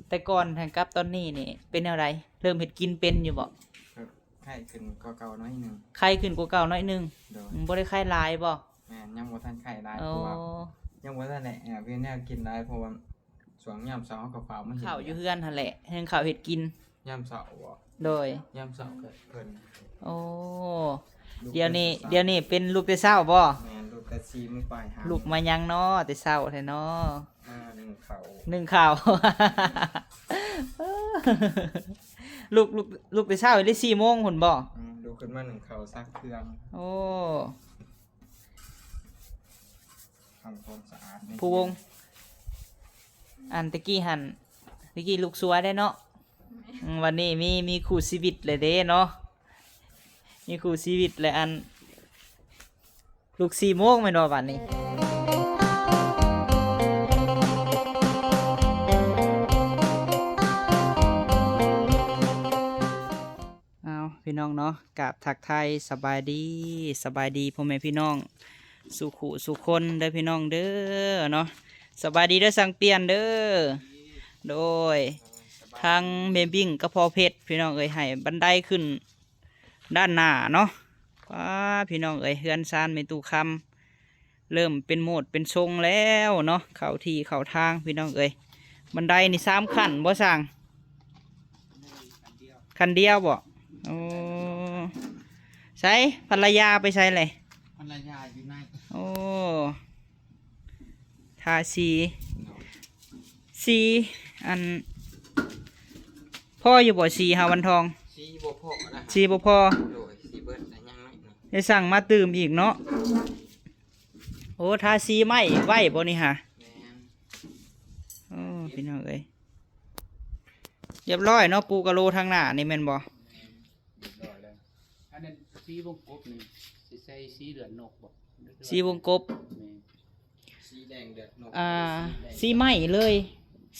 ແຕ່ກ່ອນຫັ້ນກັບຕອນນີ້ນີ້ເປັນແນວໃດ? ເລີ່ມເຮັດກິນເປັນຢູ່ບໍ່? ກໍໄຂ້ຂຶ້ນກວ່າເກົ່າໜ້ອຍໜຶ່ງ. ໄຂ້ຂຶ້ນກວ່າເກົ່າໜ້ອຍໜຶ່ງ. ໂດຍ. ອືມ ບໍ່ໄດ້ໄຂ້ຫຼາຍບໍ່? ແມ່ນ ຍັງບໍ່ທັນໄຂ້ຫຼາຍ. ອໍ ເພາະວ່າຍັງບໍ່ທັນໄດ້ ເອີ ເປັນແນວກິນຫຼາຍ ເພາະວ່າຊ່ວງຍາມເຊົ້າເຮົາກໍຟ້າວມາເຮັດ ເຂົ້າຢູ່ເຮືອນຫັ້ນແຫຼະ ເຮັດເຂົ້າເຮັດກິນ. ຍາມເຊົ້າບໍ່? ໂດຍ. ຍາມເຊົ້າກໍເພິ່ນ ໂອ້ ດຽວນີ້ ດຽວນີ້ເປັນລຸກແຕ່ເຊົ້າບໍ່? ແມ່ນ ລຸກແຕ່ສີ່ໂມງປາຍ ຫ້າ ລຸກມາຫຍັງນໍ ແຕ່ເຊົ້າແທ້ນໍ? ມາໜຶ້ງເຂົ້າ ໜຶ້ງເຂົ້າ. ລຸກ ລຸກ ລຸກແຕ່ເຊົ້າໄດ້ສີ່ໂມງພຸ້ນບໍ່? ອືມ ລຸກຂຶ້ນມາໜຶ້ງເຂົ້າ ຊັກເຄື່ອງ. ໂອ້ ທຳຄວາມສະອາດໃນ ຜູ້ວົງ ອັນແຕ່ກີ້ຫັ້ນ ແຕ່ກີ້ລຸກສວຍໄດ້ເນາະ. ອືມ ວັນນີ້ມີ ມີຄູ່ຊີວິດແລ້ວເດ້ເນາະ ມີຄູ່ຊີວິດແລ້ວ. ອັນ ລຸກສີ່ໂມງແມ່ນບໍ່ບາດນີ້? ເອົາ ພີ່ນ້ອງເນາະ ກາບທັກທາຍສະບາຍດີ ສະບາຍດີພໍ່ແມ່ພີ່ນ້ອງສູ່ຄູ່ສູ່ຄົນເດີພີ່ນ້ອງເດີເນາະ. ສະບາຍດີເດີຊ່າງປ່ຽນເດີ. ໂດຍ ທາງແມ່ບິ້ງກັບພໍ່ເພັດ ພີ່ນ້ອງເອີຍ ໃຫ້ບັນໄດຂຶ້ນດ້ານໜ້າເນາະ. ປ້າ ພີ່ນ້ອງເອີຍ ເຮືອນຊານແມ່ຕູ້ຄຳ ເລີ່ມເປັນໂມດເປັນຊົງແລ້ວເນາະ ເຂົ້າທີ່ເຂົ້າທາງ ພີ່ນ້ອງເອີຍ. ບັນໄດນີ້ສາມຂັ້ນບໍ່ຊ່າງ? ຂັ້ນດຽວບໍ່? ໂອ້ ໃສ ພັນລະຍາໄປໃສແຫຼະ? ພັນລະຍາຢູ່ໃນ. ໂອ້ ທາສີ ເນາະ ສີ ອັນ ພໍຢູ່ບໍ່ສີຫາວັນທອງ? ສີບໍ່ພໍນະ ສີບໍ່ພໍ. ໂດຍ ສີເບິດແລ້ວ ຍັງໜ້ອຍໜຶ່ງ ໄດ້ສັ່ງມາຕື່ມອີກເນາະ. ໂອ້ ທາສີໄມ້ໄວ້ບໍ່ນີ້ຫາ? ແມ່ນ. ໂອ້ ພີ່ນ້ອງເອີຍ ຮຽບຮ້ອຍເນາະ ປູກະໂລທາງໜ້ານີ້ແມ່ນບໍ່? ແມ່ນ ຮຽບຮ້ອຍແລ້ວ. ອັນນັ້ນສີວົງກົບນີ້ ຊິໃສ່ສີເລືອດນົກບໍ່? ສີວົງກົບ ແມ່ນ ສີແດງເລືອດນົກ. ອ່າ ສີໄມ້ເລີຍ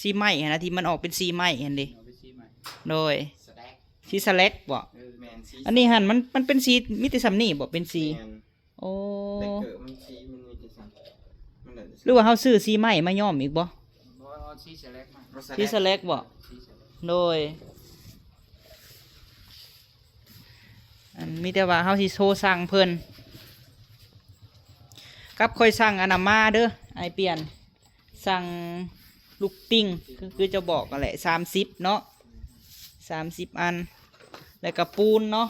ສີໄມ້ຫັ້ນນະ ທີ່ມັນອອກເປັນສີໄມ້ຫັ້ນເດ້. ເອົາເປັນສີໄມ້ ໂດຍ ສະແລັກ ສີສະແລັກບໍ່? ເອີ ແມ່ນ ສີ ອັນນີ້ຫັ້ນ ມັນ ມັນເປັນສີ ມີແຕ່ສ່ຳນີ້ບໍ່ ເປັນສີ? ແມ່ນ. ໂອ້ ແບກເກີມັນສີມັນມີແຕ່ຊັ້ນ ມັນ ຫຼືວ່າເຮົາຊື້ສີໃໝ່ມາຍ້ອມອີກບໍ່? ບໍ່ ເອົາສີສະແລັກມາ ເອົາສະແລັກ ສີສະແລັກບໍ່? ເອີ ສີສະແລັກ ໂດຍ ອັນ ມີແຕ່ວ່າເຮົາຊິໂທສັ່ງເພິ່ນ ກັບຂ້ອຍສັ່ງອັນນຳມາເດີ ອ້າຍປ່ຽນ. ສັ່ງລູກຕິ່ງ ຄື ຄືເຈົ້າບອກຫັ້ນແຫຼະ ສາມສິບເນາະ ສາມສິບອັນ ແລ້ວກໍປູນເນາະ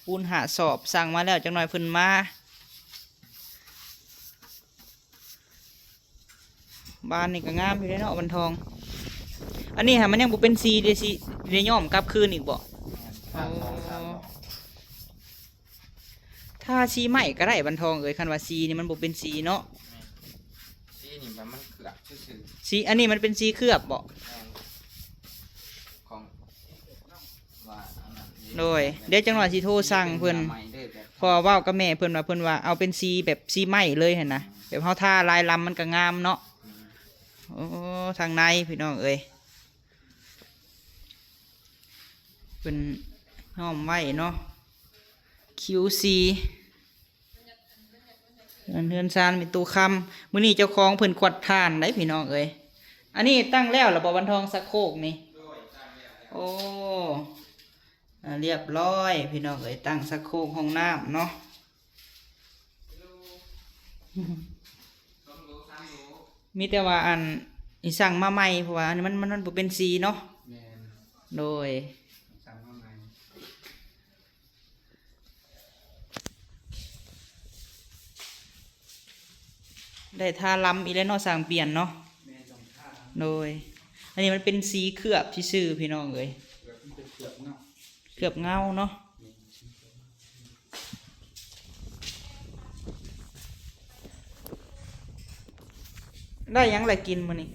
ປູນຫ້າສອບ ສັ່ງມາແລ້ວ ຈັກໜ່ອຍເພິ່ນມາ. ບານນີ້ກໍງາມຢູ່ເດ້ເນາະ ບານທອງ. ອັນນີ້ຫາມັນຍັງບໍ່ເປັນສີເດ້ ຊິໄດ້ຍ້ອມກັບຄືນອີກບໍ່? ແມ່ນ ໂອ້ ຖ້າສອງສາມດອກ ທາສີໃໝ່ກໍໄດ້ ບັນທອງເອີຍ ຄັນວ່າສີນີ້ມັນບໍ່ເປັນສີເນາະ. ແມ່ນ ສີນີ້ແບບມັນເຄືອບຊື່ໆ ສີ ອັນນີ້ມັນເປັນສີເຄືອບບໍ່? ແມ່ນ ຂອງວ່າອັນນັ້ນເດ້ ໂດຍ ດຽວຈັກໜ່ອຍຊິໂທສັ່ງເພິ່ນ ເພາະວ່າເວົ້າກັບແມ່ເພິ່ນວ່າ ເພິ່ນວ່າເອົາເປັນສີແບບສີໃໝ່ເລີຍຫັ້ນນະ ແບບເຮົາທາລາຍລຳມັນກໍງາມເນາະ. ໂອ້ ທາງໃນພີ່ນ້ອງເອີຍ ເພິ່ນຫ້ອມໄວ້ເນາະ ຄິວຊີ ເຮືອນ ເຮືອນຊານແມ່ຕູ້ຄຳ. ມື້ນີ້ເຈົ້າຂອງເພິ່ນກວາດຖ່ານໄດ໋ພີ່ນ້ອງເອີຍ. ອັນນີ້ຕັ້ງແລ້ວລະບໍ່ ບັນທອງ ຊັກໂຄກນີ້? ໂອ້ ອາ ລຽບຮ້ອຍພີ່ນ້ອງເອີຍ ຕັ້ງຊັກໂຄກຫ້ອງນ້ຳເນາະ. ມີແຕ່ວ່າອັນ ຊິສັ່ງມາໃໝ່ ເພາະວ່າອັນນີ້ມັນ ມັນ ມັນບໍ່ເປັນສີເນາະ. ແມ່ນ ໂດຍ ສັ່ງມາໃໝ່ ໄດ້ທາລຳອີກແລ້ວເນາະ ຊ່າງປ່ຽນເນາະ. ແມ່ນ ຕ້ອງທາລຳ ໂດຍ ອັນນີ້ມັນເປັນສີເຄືອບຊື່ໆ ພີ່ນ້ອງເອີຍ ເຄືອບ ມັນເປັນເຄືອບເງົາ ເຄືອບເງົາເນາະ. ແມ່ນ ໄດ້ຫຍັງລະກິນມື້ນີ້?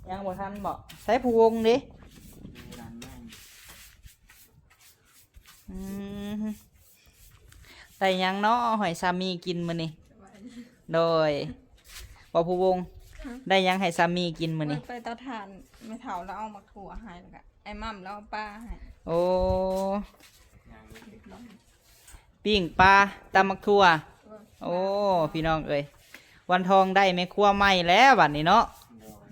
ຍັງບໍ່ທັນບໍ? ໃສຜູ້ວົງເດ? ອືມ ໄດ້ຫຍັງເນາະໃຫ້ສາມີກິນມື້ນີ້? ໂດຍ ບໍ່ຜູ້ວົງ ໄດ້ຫຍັງໃຫ້ສາມີກິນມື້ນີ້? ໄປເຕົາຖ່ານ ແມ່ເຖົ້າລາວເອົາໝາກຖົ່ວໃຫ້ ແລ້ວກະອ້າຍໝ່ຳລາວເອົາປາໃຫ້. ໂອ້ ປີ້ງປາ ຕຳໝາກຖົ່ວ. ໂອ້ ພີ່ນ້ອງເອີຍ ວັນທອງໄດ້ແມ່ຄົວໃໝ່ແລ້ວບັດນີ້ເນາະ. ໂດຍ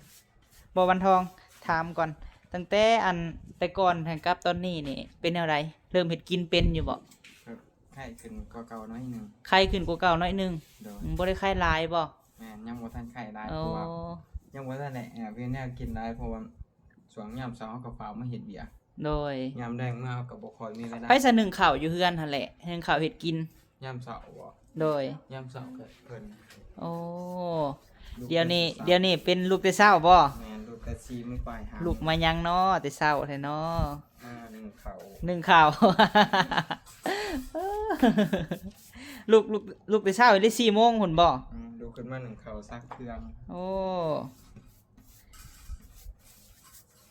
ບໍ່ ວັນທອງ ຖາມກ່ອນ ຕັ້ງແຕ່ອັນແຕ່ກ່ອນກັບຕອນນີ້ນີ້ເປັນແນວໃດ? ເລີ່ມເຮັດກິນເປັນຢູ່ບໍ່? ກໍໄຂ້ຂຶ້ນກວ່າເກົ່າໜ້ອຍໜຶ່ງ. ໄຂ້ຂຶ້ນກວ່າເກົ່າໜ້ອຍໜຶ່ງ. ໂດຍ ອືມ ບໍ່ໄດ້ໄຂ້ຫຼາຍບໍ່? ແມ່ນ ຍັງບໍ່ທັນໄຂ້ຫຼາຍ. ໂອ້ ເພາະວ່າຍັງບໍ່ທັນໄດ້ ເອີ ມີແນວກິນຫຼາຍ ເພາະວ່າຊ່ວງຍາມເຊົ້າເຮົາກໍຟ້າວມາເຮັດວຽກ. ໂດຍ ຍາມແລງມາເຮົາກໍບໍ່ຄ່ອຍມີເວລາ. ໃຜສະໜຶ້ງເຂົ້າຢູ່ເຮືອນຫັ້ນແຫຼະ ໜຶ້ງເຂົ້າເຮັດກິນ? ຍາມເຊົ້າບໍ່? ໂດຍ ຍາມເຊົ້າກໍເພິ່ນ. ໂອ້ ດຽວນີ້ ດຽວນີ້ເປັນລຸກແຕ່ເຊົ້າບໍ່? ແມ່ນ ລຸກແຕ່ສີ່ໂມງປາຍ ຫ້າ ລຸກມາຫຍັງເນາະ ແຕ່ເຊົ້າແທ້ເນາະ? ມາໜຶ້ງເຂົ້າ ໜຶ້ງເຂົ້າ. ລຸກ ລຸກ ລຸກແຕ່ເຊົ້າເລີຍ ສີ່ໂມງພຸ້ນບໍ່? ອືມ ລຸກຂຶ້ນມາໜຶ້ງເຂົ້າ ຊັກເຄື່ອງ. ໂອ້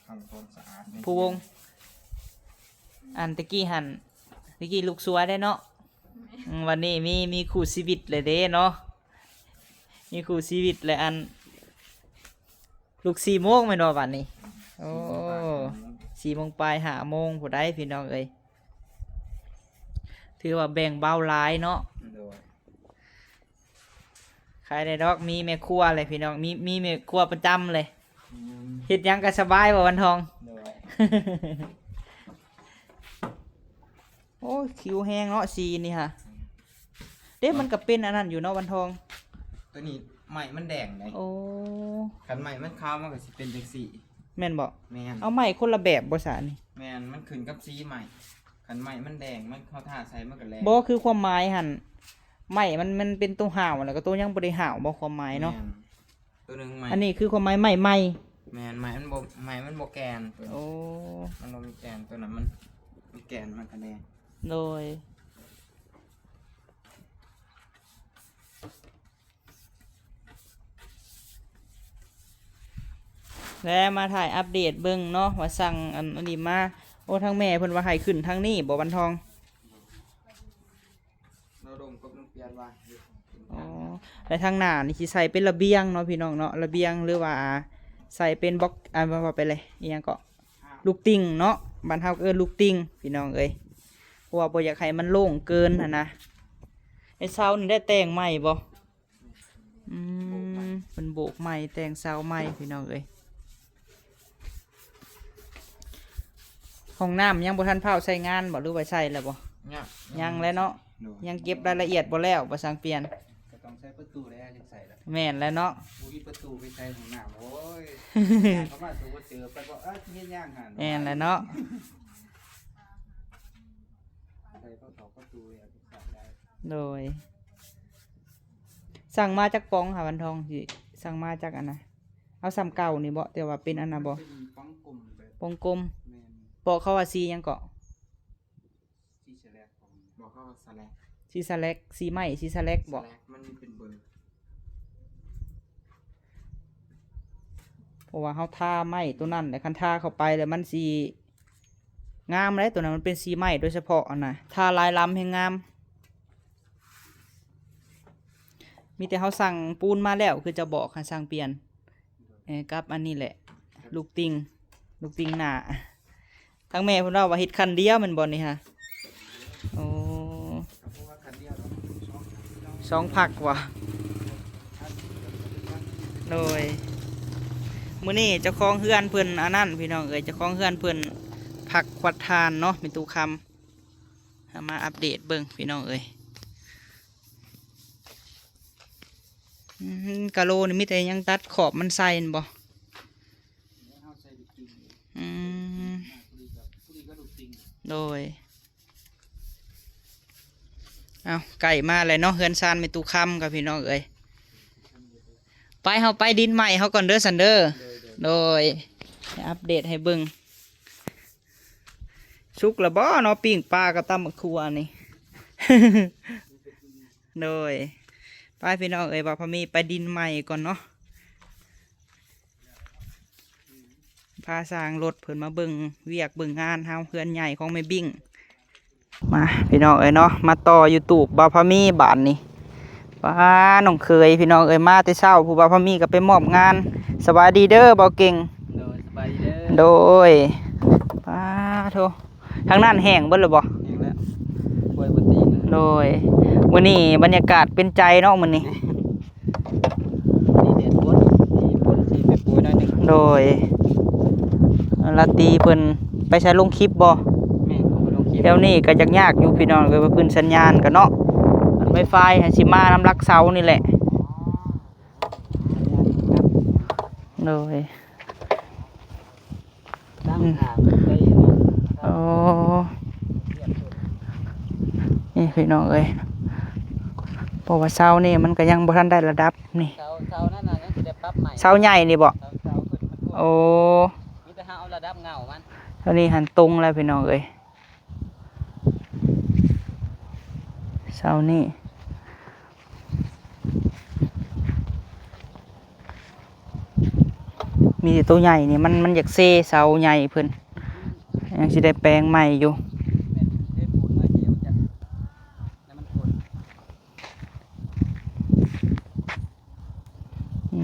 ທຳຄວາມສະອາດໃນ ຜູ້ວົງ ອັນຕະກີ້ຫັ້ນ ຕະກີ້ລຸກສວຍເດ້ເນາະ. ແມ່ນ ອືມ ວັນນີ້ມີ ມີຄູ່ຊີວິດເລີຍເດ້ເນາະ ມີຄູ່ຊີວິດແລ້ວ. ອັນ ລຸກສີ່ໂມງແມ່ນບໍ່ບັດນີ້? ໂອ້ ສີ່ໂມງປາຍ ຫ້າໂມງ ສີ່ໂມງປາຍ ຫ້າໂມງພຸ້ນໃດ໋ ພີ່ນ້ອງເອີຍ. ຖືວ່າແບ່ງເບົາຫຼາຍເນາະ. ໂດຍ ຂາຍໄດ້ດອກ ມີແມ່ຄົວເລີຍພີ່ນ້ອງ ມີ ມີແມ່ຄົວປະຈຳເລີຍ. ອືມ ເຮັດຫຍັງກໍສະບາຍບໍ່ ວັນທອງ? ໂດຍ ໂອ້ຍ ຄິວແຮງເນາະ ສີນີ້ຫະ. ອືມ ເດ້ ມັນກໍເປັນອັນນັ້ນຢູ່ເນາະ ວັນທອງ. ຕົວນີ້ໄມ້ມັນແດງເດ້. ໂອ້ ຄັນໄມ້ມັນຂາວມັນກໍຊິເປັນຈັ່ງຊີ້. ແມ່ນບໍ່? ແມ່ນ ເອົາໄມ້ຄົນລະແບບບໍ່ສະນີ້? ແມ່ນ ມັນຂຶ້ນກັບສີໄມ້. ຄັນໄມ້ມັນແດງ ມັນ ເຮົາທາໃສ່ມັນກໍແດງ. ບໍ່ ຄືຄວາມໝາຍຫັ້ນ ໄມ້ມັນ ມັນເປັນໂຕຫ້າວ ແລ້ວກໍໂຕຍັງບໍ່ໄດ້ຫ້າວບໍ່ ຄວາມໝາຍເນາະ. ແມ່ນ ໂຕໜຶ່ງໄມ້ ອັນນີ້ຄືຄວາມໝາຍໄມ້ໃໝ່. ແມ່ນ ໄມ້ມັນບໍ່ ໄມ້ມັນບໍ່ແກ່ນ. ໂອ້ ມັນບໍ່ມີແກ່ນ ໂຕນັ້ນມັນ ມັນແກ່ນ ມັນກໍແດງ. ໂດຍ ແລະ ມາຖ່າຍອັບເດດເບິ່ງເນາະ ວ່າສັ່ງອັນ ອັນນີ້ມາ. ໂອ້ ທາງແມ່ເພິ່ນວ່າໃຫ້ຂຶ້ນທາງນີ້ບໍ່ ວັນທອງ? ລາວດົມກັບນ້ອງປຽນວ່າ ອໍ ແລະ ທາງໜ້ານີ້ຊິໃສ່ເປັນລະບຽງເນາະ ພີ່ນ້ອງເນາະ ລະບຽງ ຫຼືວ່າໃສ່ເປັນບລັອກ ອ່າ ວ່າໄປເລີຍ ອີ່ຫຍັງເກາະ ລູກຕິ່ງເນາະ ບ້ານເຮົາກໍເອີ້ນລູກຕິ່ງ ພີ່ນ້ອງເອີຍ ເພາະວ່າບໍ່ຢາກໃຫ້ມັນໂລ່ງເກີນຫັ້ນນະ. ໄອ້ເສົານີ້ໄດ້ແຕ່ງໃໝ່ບໍ່? ອືມ ໂບກໃໝ່ ເພິ່ນໂບກໃໝ່ ແຕ່ງເສົາໃໝ່ ພີ່ນ້ອງເອີຍ. ຫ້ອງນ້ຳຍັງບໍ່ທັນພ້າວໃຊ້ງານບໍ່ ຫຼືວ່າໃຊ້ແລ້ວບໍ່? ຍັງ ຍັງແຫຼະເນາະ. ໂດຍ ຍັງເກັບລາຍລະອຽດບໍ່ແລ້ວ ບໍ່ຊ່າງປ່ຽນ ກໍຕ້ອງໃຊ້ປະຕູແລ້ວຈັ່ງໃສ່ລະ. ແມ່ນແລ້ວເນາະ ບໍ່ມີປະຕູໄປໃສ່ຫ້ອງນ້ຳ. ໂອ້ຍ ເຂົ້າມາຕົວບໍ່ເຈີ ໄປບໍ່ ເອີ ຊິເຮັດຫຍັງຫັ້ນ. ແມ່ນແລ້ວເນາະ ໃສ່ປະຕູ ປະຕູແລ້ວ ໂດຍ ສັ່ງມາຈັກປ່ອງຫາ ວັນທອງ? ຊິສັ່ງມາຈັກອັນນະ? ເອົາສ່ຳເກົ່ານີ້ບໍ່? ແຕ່ວ່າເປັນອັນນະບໍ່? ເປັນປ່ອງກົມແບບ ປ່ອງກົມ. ແມ່ນ ບອກເຂົາວ່າສີຫຍັງເກາະ? ສີສະແລັກ ບອກເຂົາວ່າສະແລັກ ສີສະແລັກ ສີໄມ້ ສີສະແລັກບໍ່? ສະແລັກ ມັນເປັນເບີ ເພາະວ່າເຮົາທາໄມ້ຕົວນັ້ນແຫຼະ ຄັນທາເຂົ້າໄປແລ້ວມັນຊິ ງາມເດ້ ຕົວນັ້ນມັນເປັນສີໄມ້ໂດຍສະເພາະຫັ້ນນະ ທາຫຼາຍລຳແຮງງາມ. ມີແຕ່ເຮົາສັ່ງປູນມາແລ້ວ ຄືຈະບອກໃຫ້ສັ່ງປ່ຽນ ເອີ ກັບອັນນີ້ແຫຼະ ລູກຕິ່ງ ລູກຕິ່ງໜ້າ. ທາງແມ່ເພິ່ນເວົ້າວ່າເຮັດຄັນດຽວແມ່ນບໍ່ນີ້ຫະ? ໂອ້ ສອງພັກຫວາ? ໂດຍ ມື້ນີ້ເຈົ້າຂອງເຮືອນເພິ່ນອັນນັ້ນ ພີ່ນ້ອງເອີຍ ເຈົ້າຂອງເຮືອນເພິ່ນພັກຄວັດທານເນາະ ແມ່ຕູ້ຄຳ. ເອົາມາອັບເດດເບິ່ງ ພີ່ນ້ອງເອີຍ. ອືມ ກະໂຫຼນີ້ມີແຕ່ຫຍັງ ຕັດຂອບມັນໃສ່ແມ່ນບໍ່? ອືມ ໂດຍ. ເອົ້າ ໃກ້ມາແລ້ວເນາະ ເຮືອນຊານແມ່ຕູ້ຄຳກັບ ພີ່ນ້ອງເອີຍ. ໄປ ເຮົາໄປດິນໃໝ່ເຮົາກ່ອນເດີ ຊັ້ນເດີ. ໂດຍ ໂດຍ ໄປອັບເດດໃຫ້ເບິ່ງ. ສຸກແລ້ວບໍ່ເນາະ ປີ້ງປາກັບຕຳບັກຖົ່ວນີ້? ໂດຍ ໄປພີ່ນ້ອງເອີຍ ບ່າວພາມີໄປດິນໃໝ່ກ່ອນເນາະ. ພາຊ່າງລົດເພິ່ນມາເບິ່ງວຽກເບິ່ງງານເຮົາ ເຮືອນໃຫຍ່ຂອງແມ່ບິ້ງ. ມາພີ່ນ້ອງເອີຍເນາະ ມາຕໍ່ຢູທູບບ່າວພາມີບາດນີ້. ປ້າ ນ້ອງເຂີຍ ພີ່ນ້ອງເອີຍ ມາແຕ່ເຊົ້າ ຜູ້ບ່າວພາມີກໍໄປມອບງານ. ສະບາຍດີເດີບ່າວເກັ່ງ. ໂດຍ ສະບາຍດີເດີ. ໂດຍ ປ້າໂທ ທາງນັ້ນແຫ້ງເບິດແລ້ວບໍ່? ແຫ້ງແລ້ວ ປ່ອຍບໍ່ຕີນ. ໂດຍ ມື້ນີ້ບັນຍາກາດເປັນໃຈເນາະ ມື້ນີ້. ໂດຍ ລາຕີເພິ່ນໄປໃສ ລົງຄລິບບໍ່? ແມ່ນ ເຂົາໄປລົງຄລິບ. ແຖວນີ້ກໍຢາກຍາກຢູ່ພີ່ນ້ອງເອີຍ ວ່າພື້ນສັນຍານກໍເນາະ ອັນໄວຟາຍຫັ້ນຊິມານຳຫຼັກເສົານີ້ແຫຼະ. ອໍ ໂດຍ ຕັ້ງ ອືມ ຖາມໄປເນາະ. ອໍ ນີ້ພີ່ນ້ອງເອີຍ ເພາະວ່າເສົານີ້ມັນກໍຍັງບໍ່ທັນໄດ້ລະດັບນີ້. ເສົາ ເສົານັ້ນນະ ຍັງຊິໄດ້ປັບໃໝ່. ເສົາໃຫຍ່ນີ້ບໍ່? ເສົາ ເສົາຂຶ້ນມັນກວ້າງ. ໂອ້ ມີແຕ່ເຮົາເອົາລະດັບເຫງົ້າມັນ. ເສົານີ້ຫັ້ນຕົງແລ້ວພີ່ນ້ອງເອີຍ ເສົານີ້ ມີແຕ່ໂຕໃຫຍ່ນີ້ ມັນ ມັນຢາກເຊເສົາໃຫຍ່ເພິ່ນ ຍັງຊິໄດ້ແປງໃໝ່ຢູ່.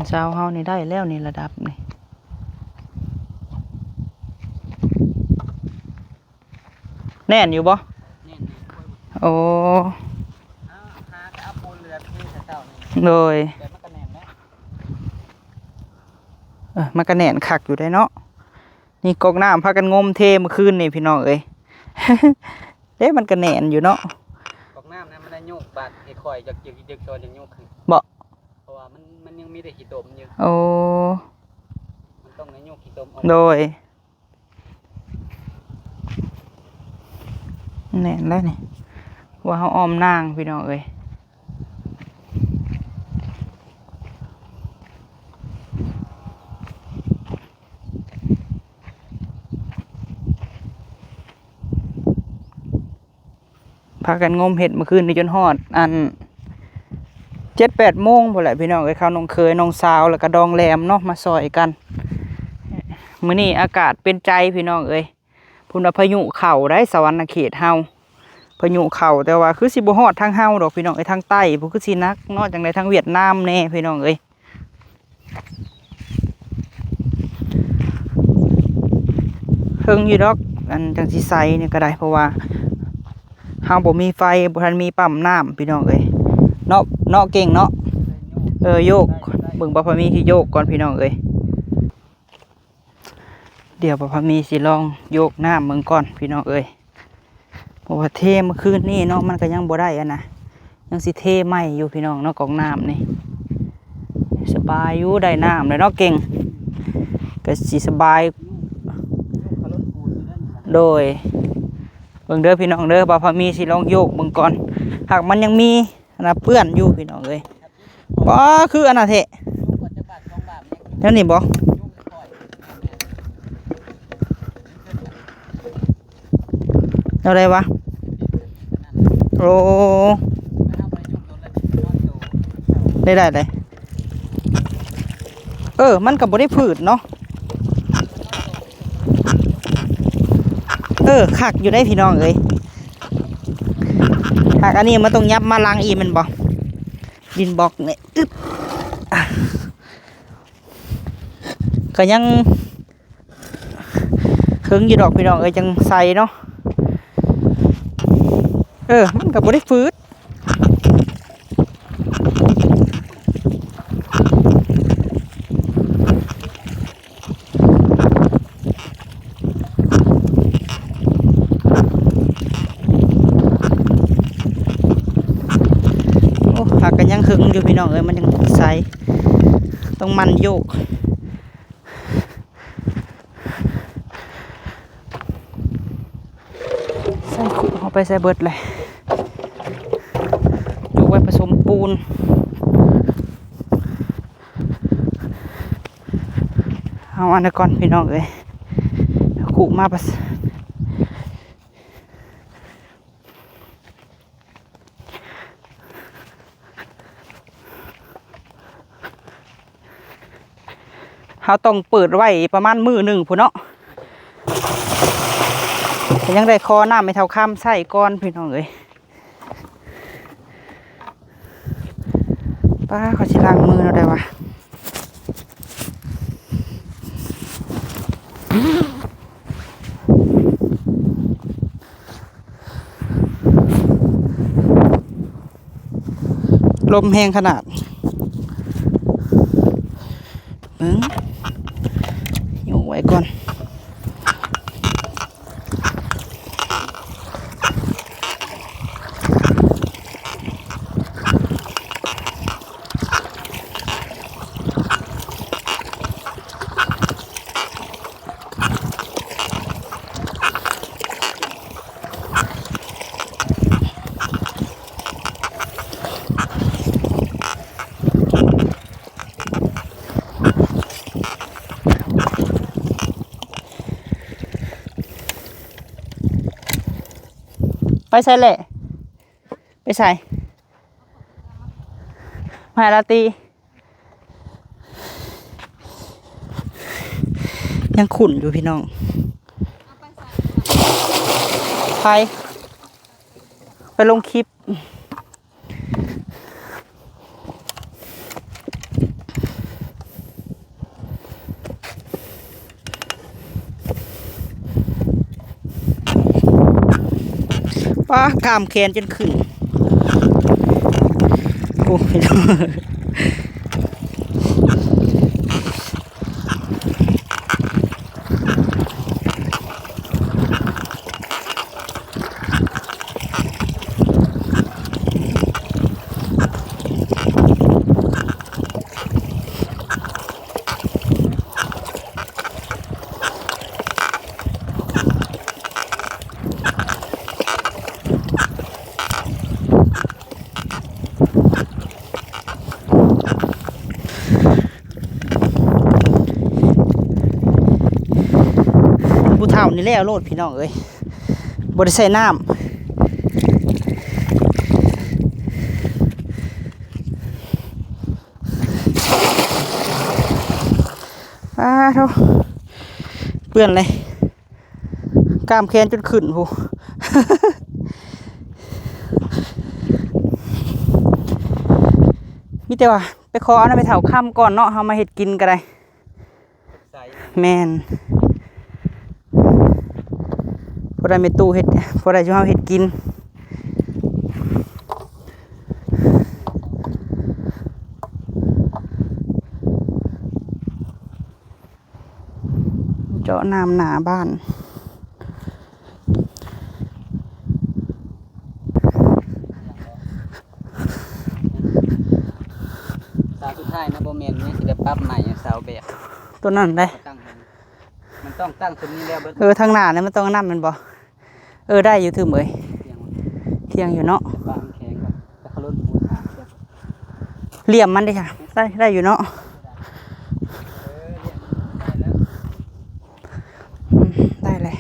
ເສົາເຮົານີ້ໄດ້ແລ້ວນີ້ ລະດັບນີ້. ແໜ້ນຢູ່ບໍ່? ແໜ້ນ ແໜ້ນ ໂອ້ ຫາ ຫາກໍເອົາປູນເຫຼືອເທແຕ່ເຊົ້ານີ້. ໂດຍ ແຕ່ມັນກໍແໜ້ນແລ້ວ. ເອີ ມັນກໍແໜ້ນຄັກຢູ່ໄດ໋ເນາະ. ນີ້ ກອກນ້ຳພາກັນງົມເທມື້ຄືນນີ້ພີ່ນ້ອງເອີຍ ເດ້ ມັນກໍແໜ້ນຢູ່ເນາະ. ກອກນ້ຳນັ້ນມັນໄດ້ໂຍກບາດໃຫ້ຂ້ອຍ ຢາກ ຢາກ ຢາກຊອນ ຢາກໂຍກຂຶ້ນ ບໍ່? ເພາະວ່າມັນ ມັນຍັງມີແຕ່ຂີ້ຕົມຢູ່. ໂອ້ ມັນຕ້ອງໄດ້ໂຍກຂີ້ຕົມອອກ. ໂດຍ ແໜ້ນແລ້ວນີ້ ວ່າເຮົາອ້ອມນາງພີ່ນ້ອງເອີຍ. ພາກັນງົມເຮັດມື້ຄືນນີ້ຈົນຮອດອັນ ເຈັດແປດໂມງພຸ້ນແຫຼະພີ່ນ້ອງເອີຍ. ເຂົານ້ອງເຂີຍ ນ້ອງສາວ ແລ້ວກໍດອງແຫຼມເນາະ ມາຊ່ອຍກັນ. ມື້ນີ້ອາກາດເປັນໃຈພີ່ນ້ອງເອີຍ ເພິ່ນວ່າພາຍຸເຂົ້າໄດ໋ ສະຫວັນນະເຂດເຮົາ ພາຍຸເຂົ້າ ແຕ່ວ່າຄືຊິບໍ່ຮອດທາງເຮົາດອກພີ່ນ້ອງເອີຍ ທາງໃຕ້ພຸ້ນຄືຊິໜັກເນາະ ຈັ່ງໃດທາງຫວຽດນາມແດ່ພີ່ນ້ອງເອີຍ. ເຖິງຢູ່ດອກ ອັນ ຈັ່ງຊິໃສ່ນີ້ກໍໄດ້ ເພາະວ່າເຮົາບໍ່ມີໄຟ ບໍ່ທັນມີປ້ຳນ້ຳພີ່ນ້ອງເອີຍ ເນາະ ເນາະ ເກັ່ງເນາະ. ເອີ ໂຍກ ເບິ່ງບ່າວພາມີຊິໂຍກກ່ອນພີ່ນ້ອງເອີຍ. ດຽວບ່າວພາມີຊິລອງໂຍກນ້ຳເບິ່ງກ່ອນພີ່ນ້ອງເອີຍ ເພາະວ່າເທມື້ຄືນນີ້ເນາະ ມັນກໍຍັງບໍ່ໄດ້ອັນນະ ຍັງຊິເທໃໝ່ຢູ່ພີ່ນ້ອງເນາະ. ກອກນ້ຳນີ້ສະບາຍຢູ່ ໄດ້ນ້ຳແລ້ວເນາະ ເກັ່ງ ກໍຊິສະບາຍ. ໂດຍ ເບິ່ງເດີພີ່ນ້ອງເດີ ບ່າວພາມີຊິລອງໂຍກເບິ່ງກ່ອນ ຫາກມັນຍັງມີ ອັນນະເປື້ອນຢູ່ພີ່ນ້ອງເອີຍ. ບໍ່ ຄືອັນນະແທ້ ແນວນີ້ບໍ່? ແນວໃດວະ? ໂອ້ ໄດ້ ໄດ້ ໄດ້. ເອີ ມັນກໍບໍ່ໄດ້ຝືດເນາະ. ເອີ ຄັກຢູ່ໄດ໋ພີ່ນ້ອງເອີຍ. ຫາກອັນນີ້ມັນຕ້ອງຫຍັບມາຫຼັງອີກແມ່ນບໍ່? ດິນບລັອກນີ້ ອຶບ ອ່ະ ກໍຍັງເຖິງຢູ່ດອກພີ່ນ້ອງເອີຍ ຈັ່ງໃສ່ເນາະ. ເອີ ມັນກໍບໍ່ໄດ້ຝືດ. ໂອ້ ຫາກກໍຍັງເຖິງຢູ່ພີ່ນ້ອງເອີຍ ມັນຍັງໃສ ຕ້ອງໝັ່ນໂຍກ. ໃສ່ຄຸເຂົ້າໄປໃສ່ເບິດເລີຍ ຍົກໄວ້ປະສົມປູນ. ເອົາອັນນັ້ນກ່ອນພີ່ນ້ອງເອີຍ ຄຸມາປະ ເຮົາຕ້ອງເປີດໄວ້ປະມານມື້ໜຶ່ງພຸ້ນເນາະ. ກໍຍັງໄດ້ຂໍນ້ຳແມ່ເຖົ້າຄຳໃຊ້ກ່ອນພີ່ນ້ອງເອີຍ. ປ້າ ເຂົາຊິລ້າງມືເນາະໄດ້ວະ. ລົມແຮງຂະໜາດ ເບິ່ງ ກ່ອນ. ໄປໃສແຫຼະ? ໄປໃສ? ມາລາຕີ ຍັງຂຸ້ນຢູ່ພີ່ນ້ອງ. ໄປ ໄປລົງຄລິບ. ປ້າ ກ້າມແຂນຈົນຂຶ້ນ ໂອ້ຍ. ຜູ້ເຖົ້ານີ້ແລ້ວໂລດພີ່ນ້ອງເອີຍ ບໍ່ໄດ້ໃສ່ນ້ຳ. ອ້າໂທ້ ເປື້ອນເລີຍ. ກ້າມແຂນຈົນຂຶ້ນພຸ້ນ ມີແຕ່ວ່າໄປຂໍເອົານຳແມ່ເຖົ້າຄຳກ່ອນເນາະ ເຮົາມາເຮັດກິນກໍໄດ້. ແມ່ນ ພໍໄດ້ແມ່ຕູ້ເຮັດ ພໍໄດ້ຊຸມເຮົາເຮັດກິນ. ເຈາະນ້ຳໜ້າບ້ານ ເສົາສຸດທ້າຍນະ ບໍ່ແມ່ນ ຍັງຊິໄດ້ປັບໃໝ່ເສົາແບບ ຕົວນັ້ນໄດ໋ ຕັ້ງໃຫ້ ມັນຕ້ອງຕັ້ງຕົວນີ້ແລ້ວເບິດ. ເອີ ທາງໜ້ານີ້ມັນຕ້ອງນຳແມ່ນບໍ່? ເອີ ໄດ້ຢູ່ ຖືກເອີຍ ທ່ຽງຢູ່ເນາະ ແຕ່ປາມັນແຂງກ່ອນ ແຕ່ເຂົາລົດໝູນຫາ ຫຼ່ຽມມັນເດ້ ໄດ້ ໄດ້ຢູ່ເນາະ ອືມ ໄດ້ແຫຼະ.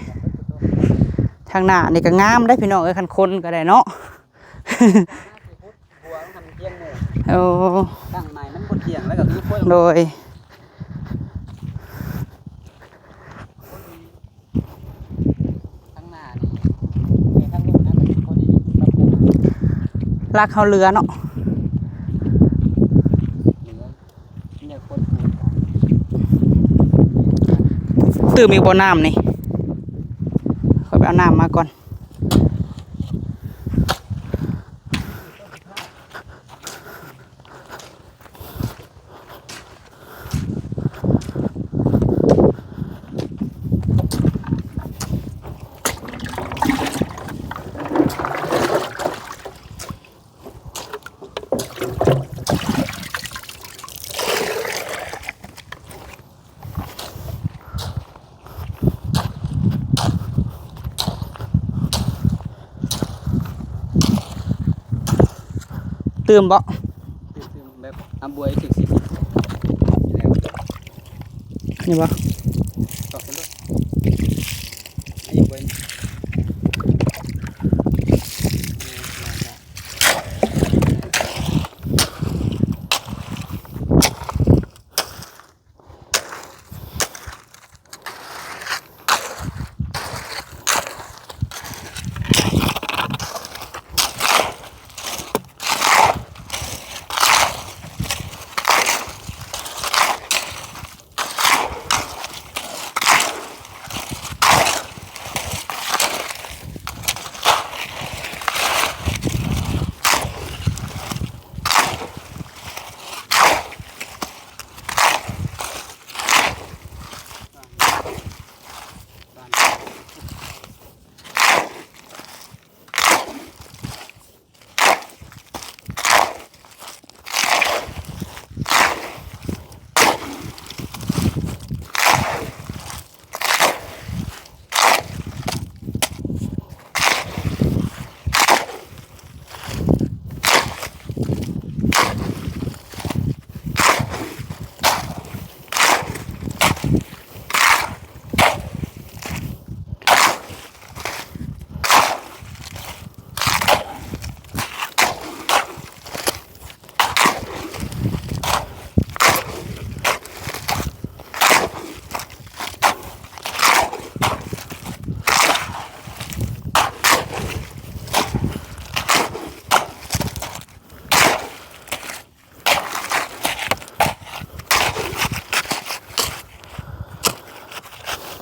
ທາງໜ້ານີ້ກໍງາມໄດ໋ພີ່ນ້ອງເອີຍ ຄັນຄົນກໍໄດ້ເນາະ ໂອ້ ຕັ້ງໃໝ່ມັນບໍ່ທ່ຽງ ແລ້ວກໍມີຄົນ ໂດຍ ທາງໜ້ານີ້ ເອີ ທາງລຸ່ມນັ້ນກໍຊິພໍດີ ປັບປຸງ ຫຼັກເຮົາເຫຼືອເນາະ ເຫຼືອ ຕື່ມອີກບໍ່ນ້ຳນີ້? ຂ້ອຍໄປເອົານ້ຳມາກ່ອນ. ຕື່ມບໍ່? ຕື່ມໆ ແບບ ອາບວຍ ຈັ່ງຊີ້ ນີ້ບໍ່? ຕອກໄປໂລດ ອີກບວຍ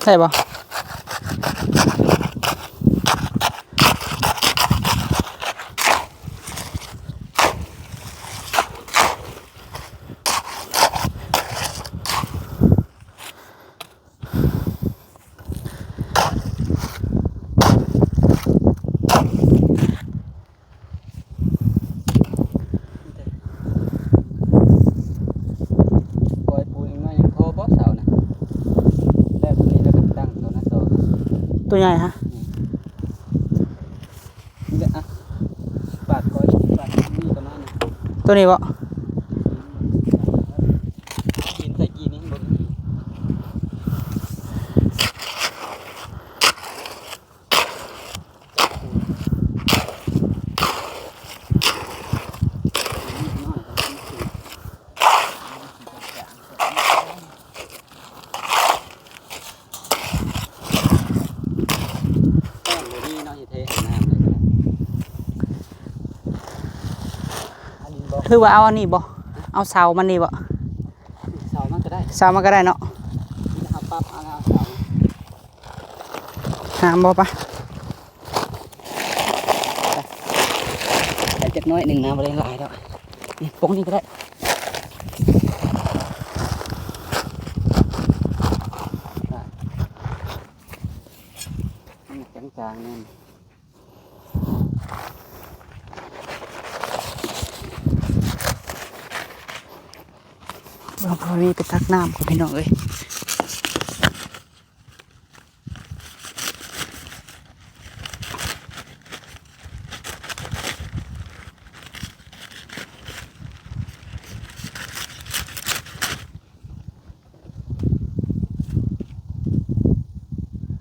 ໃສ່ບໍ່? ກ່ອຍປູນອີກໜ້ອຍຍັງພໍບໍ່ເສົານະ? ແລ້ວໂຕນີ້ລະກະຕັ້ງເສົານະຕໍ່. ໂຕໃຫຍ່ຮະ? ອືມ ນີ້ແຫຼະ ອ່ະ ບາດກ່ອຍ ບາດນີ້ປະມານນີ້. ໂຕນີ້ບໍ່? ຫີນໃສ່ກີ້ນີ້ບໍ່ມີ. ຄືວ່າເອົາອັນນີ້ບໍ່? ເອົາເສົາມັນນີ້ບໍ່? ເສົາມັນກະໄດ້ ເສົາມັນກະໄດ້ເນາະ. ນີ້ເຮົາປັບເອົາເສົາ ງາມບໍ່ປະ? ໃສ່ຈັກໜ້ອຍໜຶ່ງນະ ບໍ່ໄດ້ຫຼາຍດອກ. ນີ້ ປົກນີ້ກະໄດ້ ມັນຈາງໆ ແນ່ນ. ເບິ່ງ ພໍດີໄປຕັກນ້ຳກ່ອນ ພີ່ນ້ອງເອີຍ.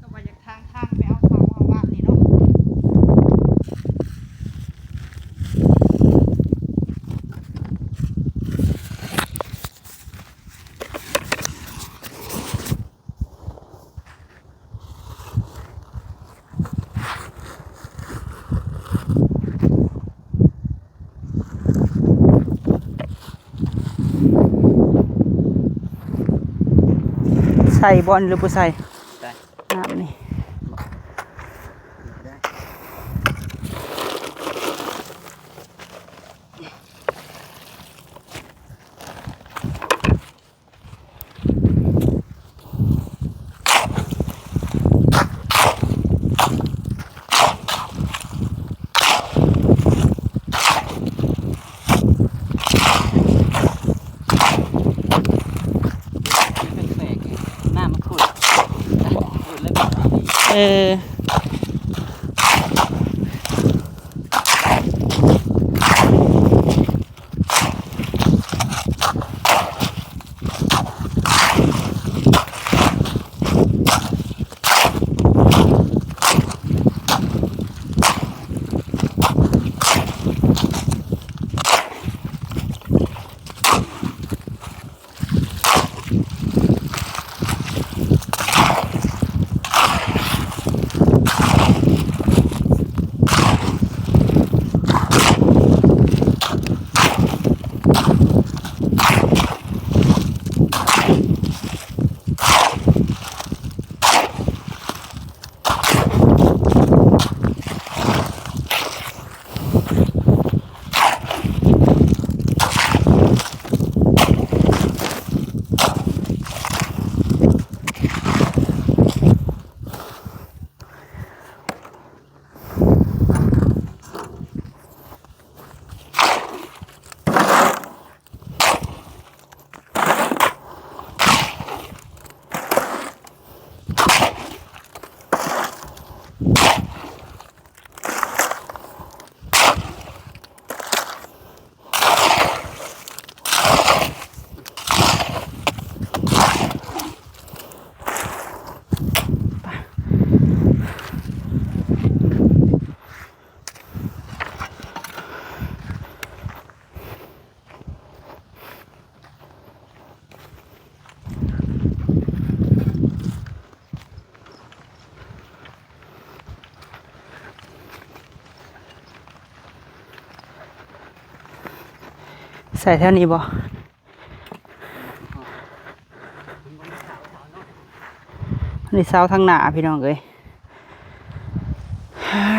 ກະວ່າຢາກທາງທາງໄປເອົາເສົາເອົາຫວ່າງນີ້ເນາະ. ໃສ່ບໍ່ ຫຼືບໍ່ໃສ່? ໃສ່ ນ້ຳນີ້. ແປກໆ ນ້ຳມັນຂຸ້ນ ຂຸ້ນແລ້ວແບບນີ້. ເອີ. ໃສ່ແຖວນີ້ບໍ່? ມັນບໍ່ໄດ້ເສົາເນາະ. ນີ້ເຊົ້າທາງໜ້າພີ່ນ້ອງເອີຍ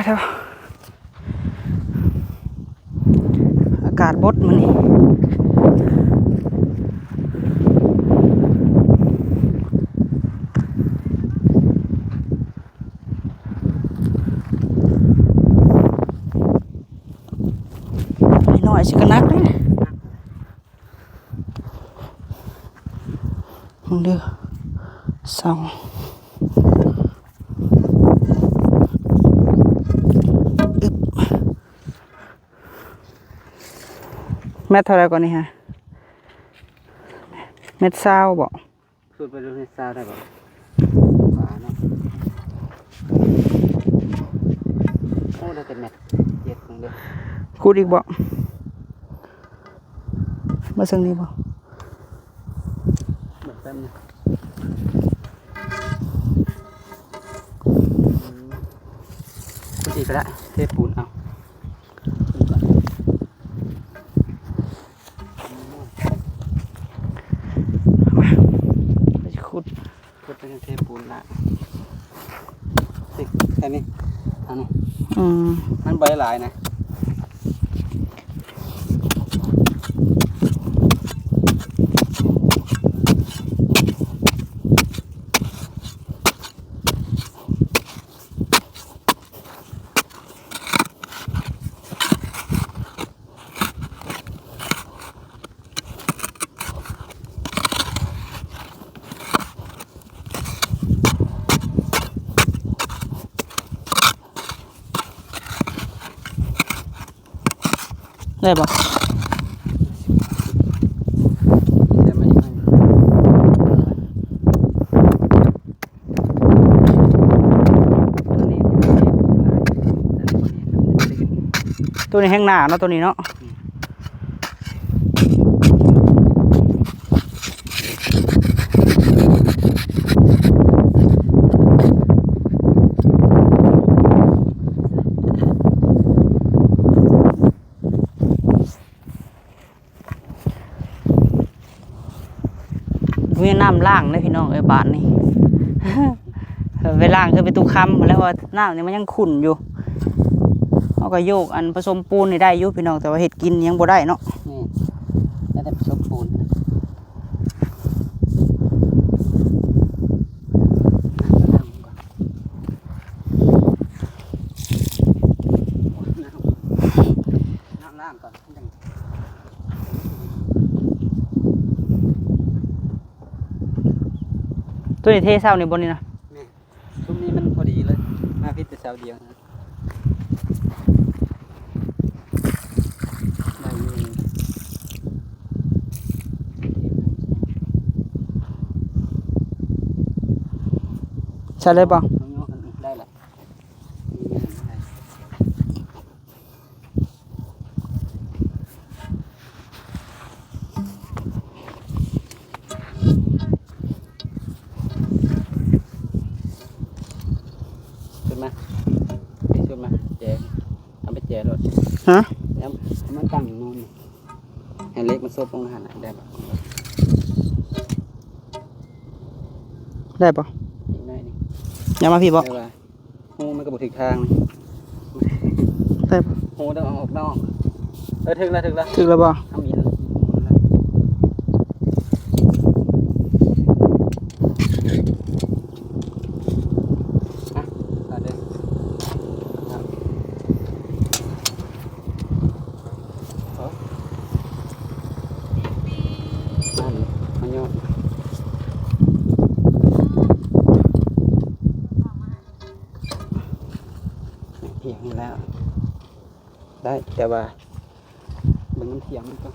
ເດີ ອາກາດບົດມື້ນີ້ ນ້ອຍໆຊິກະໜັກເດ້. ເບິ່ງເດີ ເສົາ ອຶບ ແມັດເທົ່າໃດກ່ອນນີ້ຮະ? ແມັດຊາວບໍ? ສຸດໄປດູແມັດຊາວໄດ້ບໍ? ຂວາເນາະ ໂອ້ ໄດ້ແຕ່ແມັດເຈັດ ເບິ່ງເດີ ຂຸດອີກບໍ? ມາເຊິ່ງນີ້ບໍ? ເບິ່ງແປັບໜຶ່ງ ອືມ ຂຸດອີກກະໄດ້ ເທປູນເອົາ ຂຸດກ່ອນ ມາ ໄປຂຸດ ຂຸດ ໄປເທປູນລະ ຕິດແຄ່ນີ້ ອັນນີ້ ອືມ ມັນບໍ່ໄດ້ຫຼາຍນະ. ໄດ້ບໍ່? ໂຕນີ້ແຮງໜາເນາະ ໂຕນີ້ເນາະ. ມີນ້ຳລ້າງເດ້ພີ່ນ້ອງເອີຍ ບາດນີ້ ໄປລ້າງຄືໄປຕຸຄຳ ແລ້ວວ່ານ້ຳນີ້ມັນຍັງຂຸ່ນຢູ່. ເຮົາກໍໂຍກອັນປະສົມປູນນີ້ໄດ້ຢູ່ພີ່ນ້ອງ ແຕ່ວ່າເຮັດກິນຍັງບໍ່ໄດ້ເນາະ. ແມ່ນ ໄດ້ແຕ່ປະສົມປູນ ນ້ຳລ້າງກ່ອນ. ໂຕນີ້ເທເຊົ້ານີ້ບໍ່ນີ້ນະ? ແມ່ນ ຊຸມນີ້ມັນພໍດີເລີຍ ມາຜິດແຕ່ເຊົ້າດຽວນະ ໄດ້ຢູ່. ໃສ່ເລີຍບໍ່? ໄດ້ລະ. ຂຶ້ນມາ ຂຶ້ນມາ ແຈ ເອົາໄປແຈໂລດ. ຮະ? ເອົາມາຕັ້ງຢູ່ໂນ່ນ ໃຫ້ເຫຼັກມັນສົບລົງຫັ້ນນະ ໄດ້ບໍ່? ໄດ້ບໍ່? ອີກໜ້ອຍໜຶ່ງ ຢ່າມາພີ້ບໍ່? ໄດ້ວ່າ. ໂອ້ ມັນກໍບໍ່ຖືກທາງ. ແຕ່ ໂອ້ ຕ້ອງເອົາອອກນອກ. ເອີ ຖືກແລ້ວ ຖືກແລ້ວ ຖືກແລ້ວບໍ່? ທຳອິດ. ອ່ະ ເອົາເດີ. ເອົາ ນັ້ນ ມາໂຍນ. ພຽງນີ້ແລ້ວ ໄດ້ ແຕ່ວ່າເບິ່ງນ້ຳສຽງມັນກ່ອນ.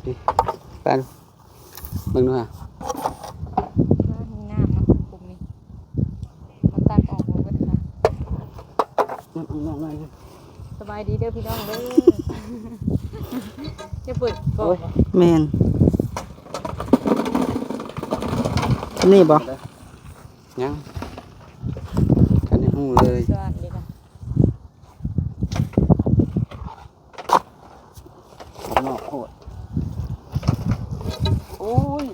ນີ້ ແປ້ນ ເບິ່ງດູຫາ. ເອີ ມີນ້ຳເນາະ ປຸ້ມນີ້ ເອົາຕັກອອກໝົດເບິດຄ່ະ. ນ້ຳອອກໜ້ອຍໜຶ່ງ. ສະບາຍດີເດີພີ່ນ້ອງເດີ. ຈະເປີດກ່ອນບໍ່? ໂອ້ຍ ແມ່ນ ນີ້ບໍ່? ຍັງ ທັນໄດ້ຮູ້ເລີຍ. ສະຫວັດດີນະ ຂ້າງນອກໂພດ. ໂອ້ຍ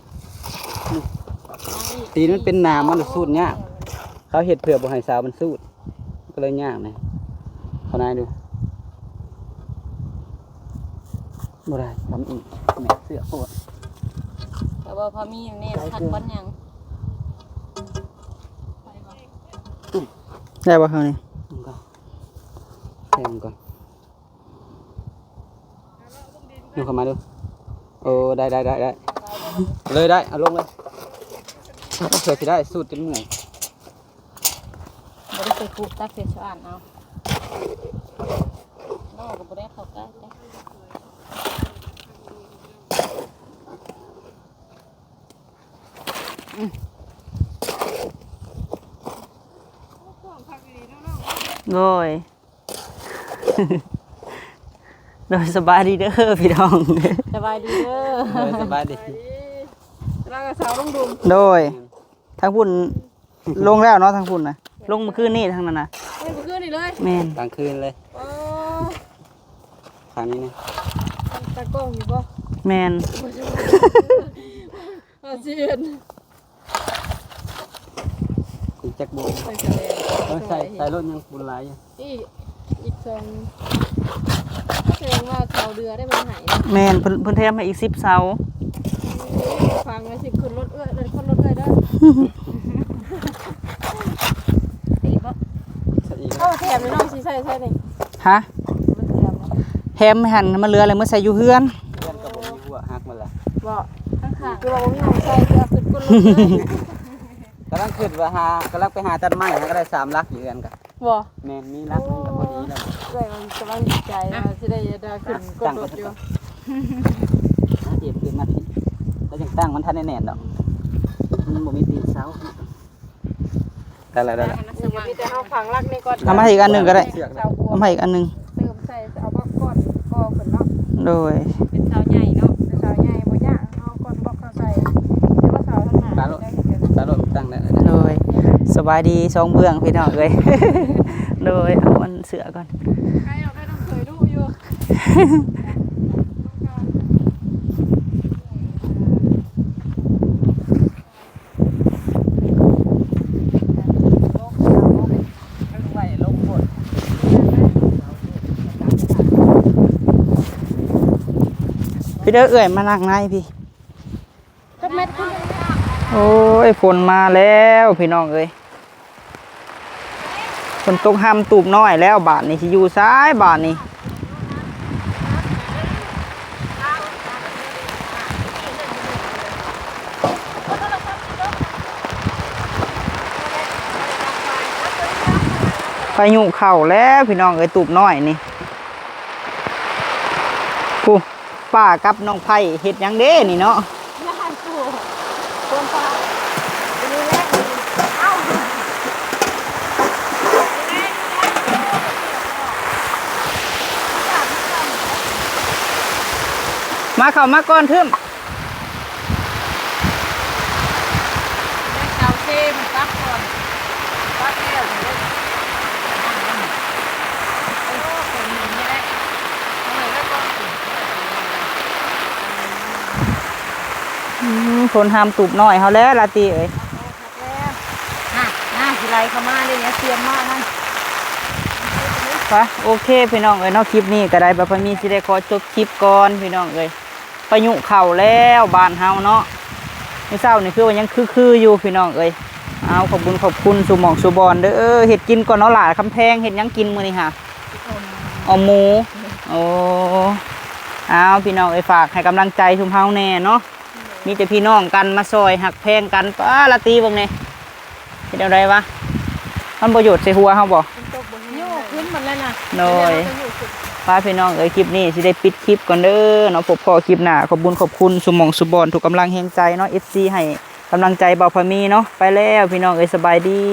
ນີ້ ຕີນມັນເປັນໜາມ ມັນສູດຍາກ. ເຂົາເຮັດເພື່ອບໍ່ໃຫ້ສາວມັນສູດ ກໍເລີຍຍາກນະ. ເຂົ້າໃນດູ. ບໍ່ໄດ້ ທຳອີກ ແມ່ນເສື້ອໂພດ. ແຕ່ວ່າພໍມີແນວຄັດປານຫຍັງ. ໄດ້ບໍ່ເຮົານີ້? ແທງກ່ອນ. ຍົກຂຶ້ນມາດູ. ໂອ້ ໄດ້ ໄດ້ ໄດ້ ໄດ້ ເລີຍ ໄດ້ ເອົາລົງເລີຍ. ເພື່ອຊິໄດ້ສູດຈົນເມື່ອຍ. ບໍ່ໄດ້ໃສ່ຄຸ ຕັກໃສ່ຊານເອົາ. ນ້ອງກໍບໍ່ໄດ້ເຂົ້າໃກ້. ໂດຍ ໂດຍ ສະບາຍດີເດີພີ່ນ້ອງ. ສະບາຍດີເດີ. ໂດຍ ສະບາຍດີ. ລາວກໍສາວລຸງດຸມ. ໂດຍ ທາງພຸ້ນລົງແລ້ວເນາະ ທາງພຸ້ນນະ. ລົງມື້ຄືນນີ້ ທາງນັ້ນນະ. ລົງມື້ຄືນນີ້ເລີຍ. ແມ່ນ ກາງຄືນເລີຍ. ອໍ ທາງນີ້ນະ. ຕາກ້ອງຢູ່ບໍ່? ແມ່ນ. ເອົາຊິເຫັນ. ອີກຈັກໂມງ? ໃສ່ ໃສ່ລົດຍັງປຸນຫຼາຍຢູ່. ອີກ ອີກສອງ ແສດງວ່າເສົາເດືອໄດ້ມາໃຫ້. ແມ່ນ ເພິ່ນ ເພິ່ນແຖມໃຫ້ອີກສິບເສົາ. ຟັງໄວ້ ຊິຂຶ້ນລົດເອື້ອຍ ຂຶ້ນລົດເອື້ອຍເດີ. ອີກບໍ່? ເອົາແຖມໜ້ອຍໆ ຊິໃສ່ໃສ່ນີ້. ຮະ? ແຖມ ແຖມໃຫ້ຫັ້ນ ມັນເຫຼືອແລ້ວ ມາໃສ່ຢູ່ເຮືອນ. ເຮືອນກໍບໍ່ມີ ຫົວຫັກໝົດລະ. ບໍ່? ຂ້າງໆ ຄືວ່າບໍ່ມີໝ່ອງໃສ່ ຄືວ່າຂຶ້ນກົ້ນລົດເລີຍ. ກຳລັງຄິດວ່າຫາ ກຳລັງໄປຫາຕັດໄມ້ ຫາກໍໄດ້ສາມຫຼັກຢູ່ເຮືອນກໍ. ບໍ່? ແມ່ນ ມີຫຼັກໜຶ່ງກໍພໍດີແລ້ວ. ເອື້ອຍມັນກຳລັງດີໃຈວ່າຊິໄດ້ ໄດ້ຂຶ້ນກົ້ນລົດຢູ່. ເອົາເອບຂຶ້ນມາພີ້ ແລ້ວຈັ່ງຕັ້ງ ມັນທັນໄດ້ແໜ້ນດອກ ມັນບໍ່ມີຕີນເສົາ. ໄດ້ແລ້ວ ໄດ້ແລ້ວ. ມີແຕ່ເຮົາຝັງຫຼັກນີ້ກ່ອນ. ເອົາມາໃຫ້ອີກອັນໜຶ່ງກໍໄດ້. ເອົາມາໃຫ້ອີກອັນໜຶ່ງ. ເຕີມໃສ່ ເອົາບລັອກກ້ອນກໍຂຶ້ນເນາະ. ໂດຍ ເປັນເສົາໃຫຍ່ເນາະ. ເປັນເສົາໃຫຍ່ ບໍ່ຍາກ ເອົາກ້ອນບລັອກເຂົ້າໃສ່. ແຕ່ວ່າເສົາທາງໜ້າ ຕາໂລດ ຕາໂລດຕັ້ງໄດ້. ໂດຍ ສະບາຍດີສອງເບື້ອງພີ່ນ້ອງເອີຍ. ໂດຍ ເອົາອັນເສື້ອກ່ອນ. ໃກ້ອອກໄດ້ ນ້ອງເຂີຍດຸຢູ່. ພີ່ເດີ ເອື້ອຍມານັ່ງໃນພີ່. ໂອ້ຍ ຝົນມາແລ້ວພີ່ນ້ອງເອີຍ. ຝົນຕົກຮຳຕູບນ້ອຍແລ້ວ ບາດນີ້ຊິຢູ່ໃສບາດນີ້. ພາຍຸເຂົ້າແລ້ວພີ່ນ້ອງເອີຍ ຕູບນ້ອຍນີ້. ຜູ້ ປ້າກັບນ້ອງໄພເຮັດຫຍັງເດ້ນີ້ເນາະ? ມາ ເຂົ້າມາກ່ອນ ທຶ້ມ. ເອົາເຊມັນຕັກກ່ອນ ຕັກແລ້ວເດີ. ອືມ ຝົນຮຳຕູບນ້ອຍເຮົາແລ້ວ ລາຕີເອີຍ. ໜ້າ ໜ້າຊິໄຫຼເຂົ້າມາເດ້ ຕຽມມານຳ. ໄປ ໂອເຄພີ່ນ້ອງເອີຍເນາະ ຄລິບນີ້ກໍໄດ້ ບ່າວພາມີຊິໄດ້ຂໍຈົບຄລິບກ່ອນພີ່ນ້ອງເອີຍ. ພາຍຸເຂົ້າແລ້ວບ້ານເຮົາເນາະ. ມື້ເຊົ້ານີ້ຄືວ່າຍັງຄືໆຢູ່ພີ່ນ້ອງເອີຍ. ເອົາ ຂອບບຸນຂອບຄຸນສູ່ໝ່ອງສູ່ບ່ອນເດີ. ເຮັດກິນກ່ອນເນາະຫຼ້າຄຳແພງ ເຮັດຫຍັງກິນມື້ນີ້ຫະ? ອ່ອມໝູ. ໂອ້ ເອົາ ພີ່ນ້ອງເອີຍ ຝາກໃຫ້ກຳລັງໃຈຊຸມເຮົາແດ່ເນາະ. ມີແຕ່ພີ່ນ້ອງກັນມາຊ່ອຍຮັກແພງກັນ. ປ້າ ລາຕີເບິ່ງແດ່ ເຮັດແນວໃດວະ? ມັນບໍ່ໂຍດໃສ່ຫົວເຮົາບໍ່? ໂຍກຂຶ້ນໝົດແລ້ວນະ. ໂດຍ ເວລາເຮົາກໍໂຍກຂຶ້ນ. ປ້າ ພີ່ນ້ອງເອີຍ ຄລິບນີ້ຊິໄດ້ປິດຄລິບກ່ອນເດີເນາະ. ພົບພໍ້ຄລິບໜ້າ. ຂອບບຸນຂອບຄຸນສູ່ໝ່ອງສູ່ບ່ອນ ທຸກກຳລັງແຮງໃຈເນາະ ເອັຟຊີ ໃຫ້ກຳລັງໃຈບ່າວພາມີເນາະ. ໄປແລ້ວພີ່ນ້ອງເອີຍ ສະບາຍດີ.